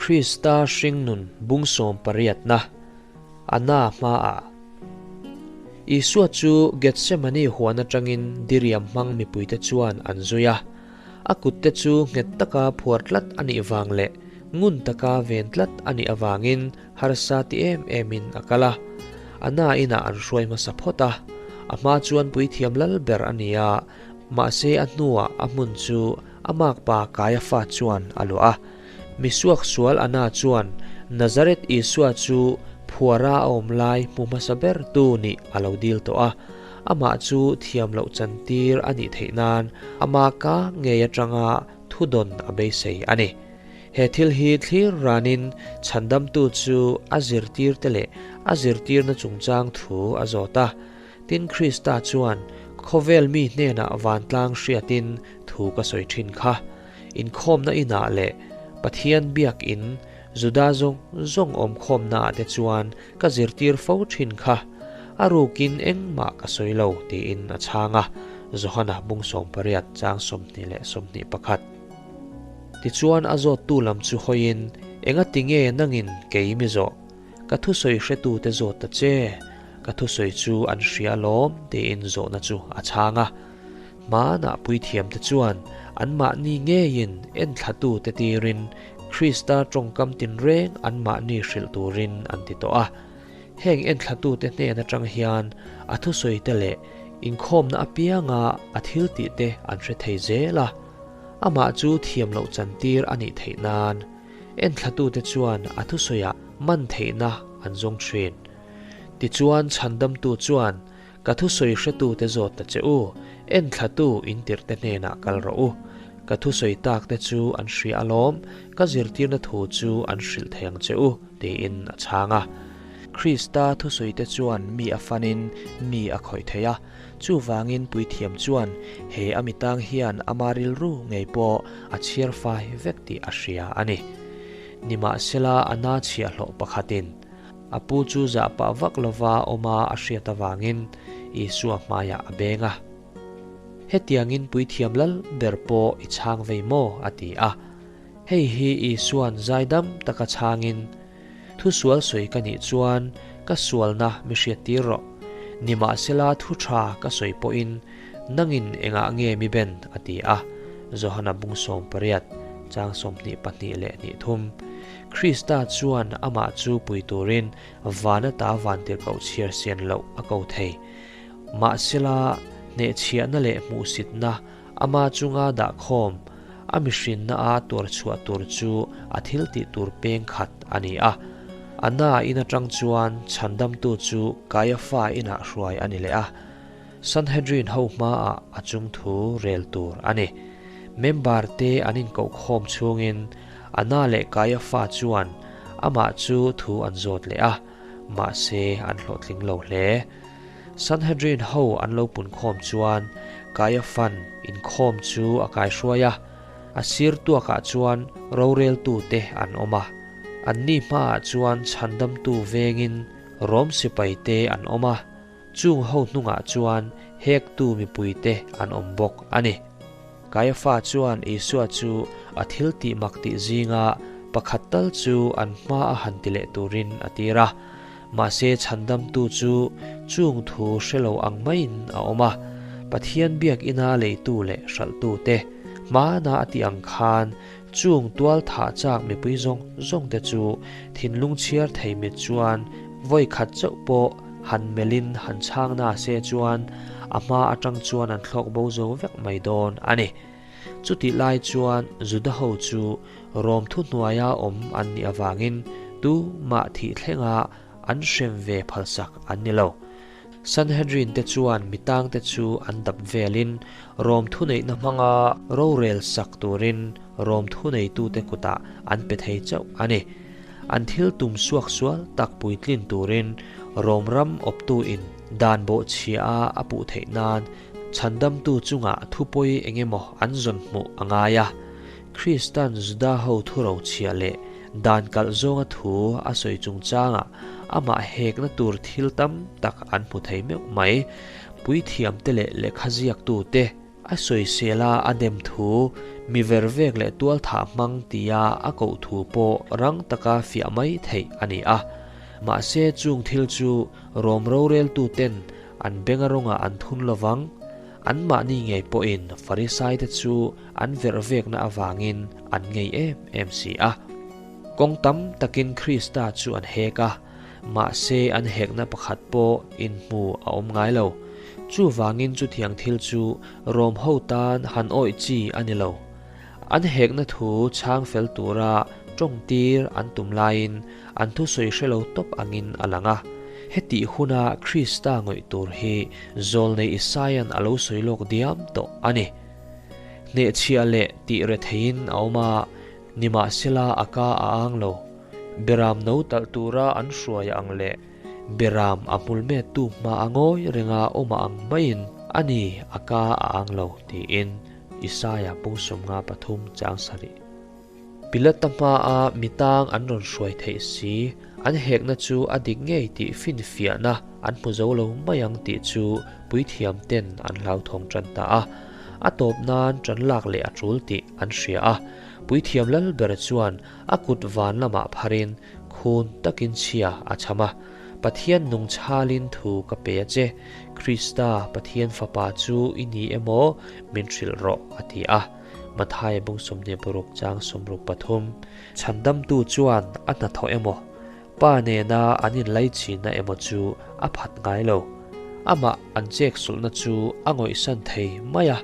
Krista hringnun bung sawmpariatna a na hmaah Isua chu Gethsemane huan atangin diriam hmang mipuite chuan an zui a. A kutte chu nghet taka phuar tlat a nih vang leh ngun taka ven tlat a nih avangin harsa ti em emin a kal a. A na inah an hruai hmasa phawt a. A hma chuan puithiam lal ber a ni a, mahse a hnuah a hmun chu a makpa Kaiafa chuan a luah a. Misuak sual Anna chuan Nazareth Isua chu phuara a awm lai hmu hmasa ber tu nih a lo dil tawh a. Amah chu thiam loh chantir a nih theih nan ama ka ngei atanga thudawn a beisei a ni. He thil hi thlir ranin chhandamtu chu a zirtirte leh a zirtirna chungchang thu a zawt a. Tin Krista chuan khawvel mi hnenah vantlang hriatin thu ka sawi thin kha. Inkhawmna inah leh Pathian biakin Juda zawng zawng awmkhawmnaah te chuan ka zirtir fo thin kha, a rukin engmah ka sawi lo tiin a chhang a, Johana bung 18 chang 20 21. Tichuan a zawttu lam chu hawiin, Engati nge nangin kei mi zawh? Ka thusawi hretute zawt ta che, ka thusawi chu an hria alawm tiin zawhna chu a chhang a. Hmanah puithiamte chuan anmahni ngeiin enthlatute tirin Krista tawngkam tinreng anmahni hrilh turin an ti tawh a. Heng enthlatute hnen atang hian a thusawite leh inkhawmna apianga a thiltihte an hre thei zel a. Amah chu thiam loh chantir a nih theih nan enthlatute chuan a thusawiah man theihna an zawng thin. Tichuan chhandamtu chuan Ka thusawi hretute zawt ta che u, enthlatu intirhte hnenah kal rawh u. Ka thusawi takte chu an hria alawm, ka zirtirna thu chu an hrilh thei ang che u, tiin a chhang a. Krista thusawite chuan mi a fanin mi a khawih thei a, chuvangin puithiam chuan he a mitang hian ama rilru ngei pawh a chhiar fai vek tih a hria a ni. Nimahsela a na chhiahhlawh pakhatin A pu chu zah pah vak lova awma a hriat avangin Isua hmaiah a beng a. Hetiangin puithiam lal ber pawh i chhang vei maw? a ti a. Hei hi Isua'n zaidam taka chhangin, Thu sual sawi ka nih chuan ka sualna mi hriattir rawh. Nimahsela thu tha ka sawi pawhin nangin engah nge mi ben? a ti a. Johana bung 18, chang 22 leh 23. Krista chuan amah chu pui turin van ata vantirhkoh chhiar sian loh a ko thei. Mahsela, hnehchhiahna leh hmuhsitna ama chunga dahkhawm, a mihrinna a tuarchhuah tur chu a thiltih tur peng khat a ni a. A na in atang chuan chhandamtu chu Kaiafa inah hruai a ni leh a. Sanhedrin ho hmaah a chungthu rel tur a ni. Member te an inkohkhawm chhungin Anna leh Kaiafa chuan amah chu thu an zawt leh a, mahse an hlawhtling lo hle. Sanhedrin ho an lo punkhawm chuan Kaiafan inkhawm chu a kaihruai a, a sir tuakah chuan roreltute an awm a. Anni hmaah chuan chhandamtu vengin Rom sipaite an awm a. Chung ho hnungah chuan hektu mipuite an awm bawk a ni. Kaiafa chuan Isua chu a thil tih mak tih zinga pakhat tal chu an hma a han ti leh turin a tir a. Mahse chhandamtu chu chung thu hre lo ang maiin a awm a. Pathian biakina leitu leh hralhtute hmana a tih ang khan chung tual thah chak mipui zawng zawngte chu thinlung chhiar thei mit chuan vawi khat chauh pawh Han melhin han chhang na se chuan a hma atang chuan an thlawk bo zo vek mai dawn a ni. Chutih lai chuan Juda ho chu Rom thuhnuaia awm an nih avangin tu mah thih thlenga an hrem ve phalsak an ni lo. Sanhedrin te chuan mitangte chu an dap velin Rom thuneihna hmanga rorel sak turin Rom thuneitute kutah an pe thei chauh a ni. An thil tum suak sual tak puitlin turin Rom ram awptu in dan bawhchhia a a puh theih nan chhandamtu chungah thupawi eng emaw an zawn hmuh a ngai a. Kristan Juda ho thurochhia leh dan kalh zawnga thu a sawi chungchangah amah hekna tur thil tam tak an hmu thei meuh mai. Puithiamte leh lehkhaziaktute. A sawisel a, a dem thu, mi vervek leh tualthah hmang tia a koh thu pawh rang taka fiah mai theih a ni a. Mahse chung thil chu Rom roreltuten an benga rawngah an thun lovang. Anmahni ngei pawhin Farisaite chu an vervekna avangin an ngei em em si a. Kawng tam takin Krista chu an hek a, mahse an hekna pakhat pawh inhmu a awm ngai lo. Chuvangin chutiang thil chu Rom ho tan han awih chi a ni lo. An hekna thu chhang fel tura tawngtir an tum laiin an thusawi hre lo tawp angin a lang a. Hetih huna Krista ngawih tur hi Zawlnei Isaia'n a lo sawi lawk diam tawh a ni. Hnehchhiah leh tih retheiin a awm a, Nimahsela a ka a ang lo. Beram no talh tura an hruai ang leh beram a hmul mettu hma a ngawi renga awm a ang maiin a ni a ka a ang lo tiin Isaia pung 53 chang sarih. Pilata hmaa mitang an rawn hruai theih si an hekna chu a dik ngei tih finfiahna an hmu zo lo mai ang tih chu puithiam ten an hlauthawng tan ta a. A tawp nan tan lak leh a tul tih an hria a. Puithiam lal ber chuan a kut van lamah pharin khun takin chhia a chham a, Pathian nung chhalin thu ka pe a che, Krista, Pathian Fapa chu i ni emaw min hrilh rawh, a ti a. Mathaia bung 26 chang 63 Chhandamtu chuan a hnathawh emaw, Pa nena an inlaichinna emaw chu a phat ngai lo. Amah an chek sulhna chu a ngawihsan thei mai a,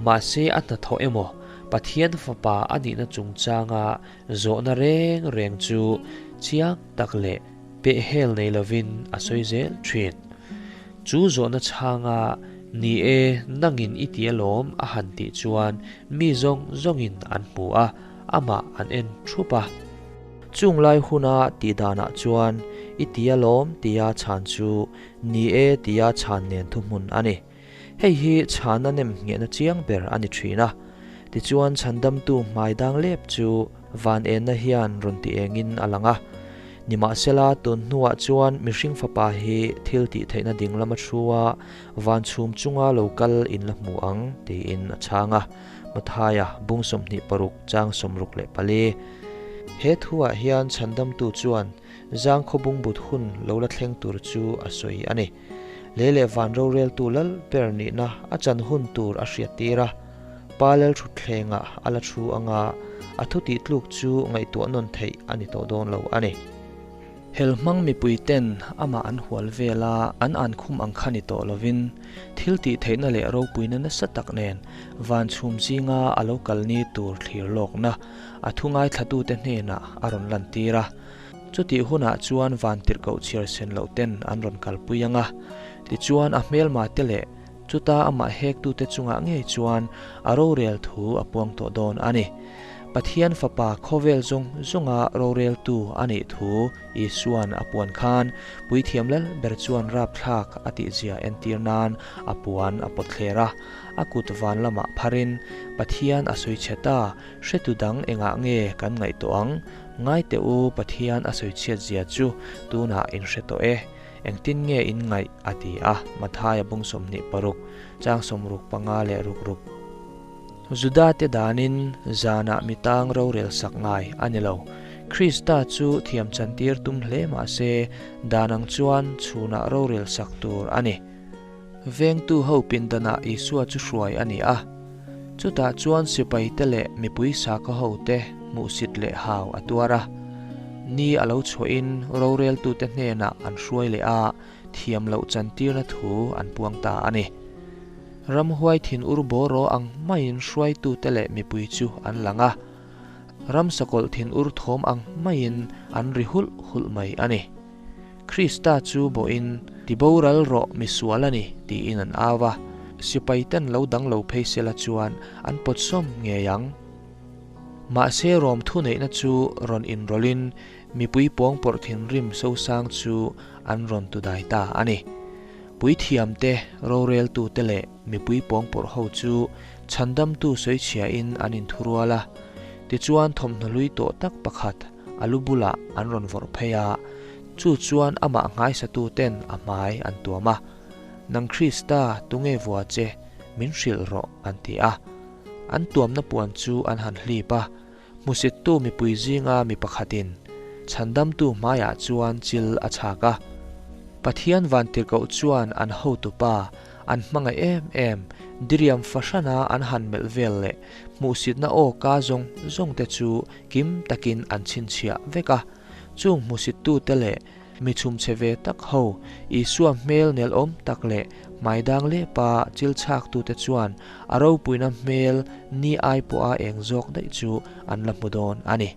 mahse a hnathawh emaw, Pathian Fapa a nihna chungchanga zawhna reng reng chu chiang tak leh pehhel nei lovin a sawi zel thin. Chu zawhna chhanga Ni e, nangin i ti alawm a han tih chuan mi zawng zawngin an hmu a, amah an en thup a. Chung lai huna tih danah chuan i ti alawm tia chhan chu ni e tia chhan nen thuhmun a ni. Hei hi chhana nem nghehna chiang ber a ni thin a. Tichuan chhandamtu hmai dang lep chu van enna hian rawn ti engin a lang a. Nimahsela tun hnuah chuan mihring fapa hi thil tih theihna ding lama thu a, van chhum chunga lo kal in la hmu ang tiin a chhang a. Mathaia bung 26 chang 64. He thuah hian chhandamtu chuan zangkhaw bungbut hun lo la thleng tur chu a sawi a ni. Lei leh van roreltu lal ber nihna a chan hun tur a hriat tir a. Pa lal thutthlengah a la thu anga a thu tih tluk chu ngaihtuah nawn theih a ni tawh dawn lo a ni. Helhmang mipui ten amah an hual vel a, an ankhum ang kha ni tawh lovin, thil tih theihna leh ropuina nasa tak nen van chhum zinga a lo kal ni tur thlir lawkna a thu ngaithlatute hnenah a rawn lantir a. Chutih hunah chuan van tirhkoh chhiar sen loh ten an rawn kalpui ang a, tichuan a hmelma te leh chuta amah hektute chungah ngei chuan a rorel thu a puang tawh dawn a ni. Pathian Fapa khawvel zawng zawnga roreltu a nih thu Isua'n a puan khan Puithiam lal ber chuan rapthlak a tihzia entir nan a puan a pawt thler a, a kut van lamah pharin, Pathian a sawi chhe ta, hretu dang engah nge kan ngaihtuah ang? Ngai teh u, Pathian a sawi chhiat zia chu tunah in hre tawh e. Engtin nge in ngaih? a ti a, Mathaia bung 26, chang 65 leh ruk ruk. Judate danin zanah mi tang rorel sak ngai a ni lo. Krista chu thiam chantir tum hle mah se, dan ang chuan chhunah rorel sak tur a ni. Vengtu ho pindanah Isua chu hruai a ni a. Chutah chuan sipaite leh mipui sakhaw hote hmuhsit leh hau a tuar a. Ni a lo chhuahin roreltute hnenah an hruai leh a, thiam loh chantirna thu an puang ta a ni. Ramhuai thinur bawraw ang maiin hruaitute leh mipui chu an lang a, ram sakawlh thinur thawm ang maiin an ri hulh hulh mai a ni. Krista chu bawhin, Tiboral rawh misual a ni, tiin an au a, sipaiten lo dang lo phei sela chuan an pawtsawm ngei ang. Mahse Rom thuneihna chu rawn inrawlhin mipui pawngpawrh thinrim sosang chu an rawn tudai ta a ni. Puithiamte, roreltute leh mipui pawngpawrh ho chu chhandamtu sawichhiain an inthurual a. Tichuan thawmhnaw hlui tawh tak pakhat a lu bulah an rawn vawrh phei a, chu chuan amah nghaisatuten a hmai an tuam a. Nang Krista, tunge vua che? Min hrilh rawh, an ti a. An tuamna puan chu an han hlip a, hmusittu mipui zinga mi pakhatin Chhandamtu hmaiah chuan chil a chhak a. Pathian vantirhkoh chuan an hotupa, an hmangaih em em, diriam fahrana an han melh vel leh hmuhsitna aw ka zawng zawngte chu kim takin an chhinchhiah vek a. Chung hmusittute leh Mi chhumchhe ve tak ho, Isua hmel nelawm tak leh hmaidang lepa chil chhaktute chuan a ropuina hmel ni ai pawha eng zawk daih chu an la hmu dawn a ni.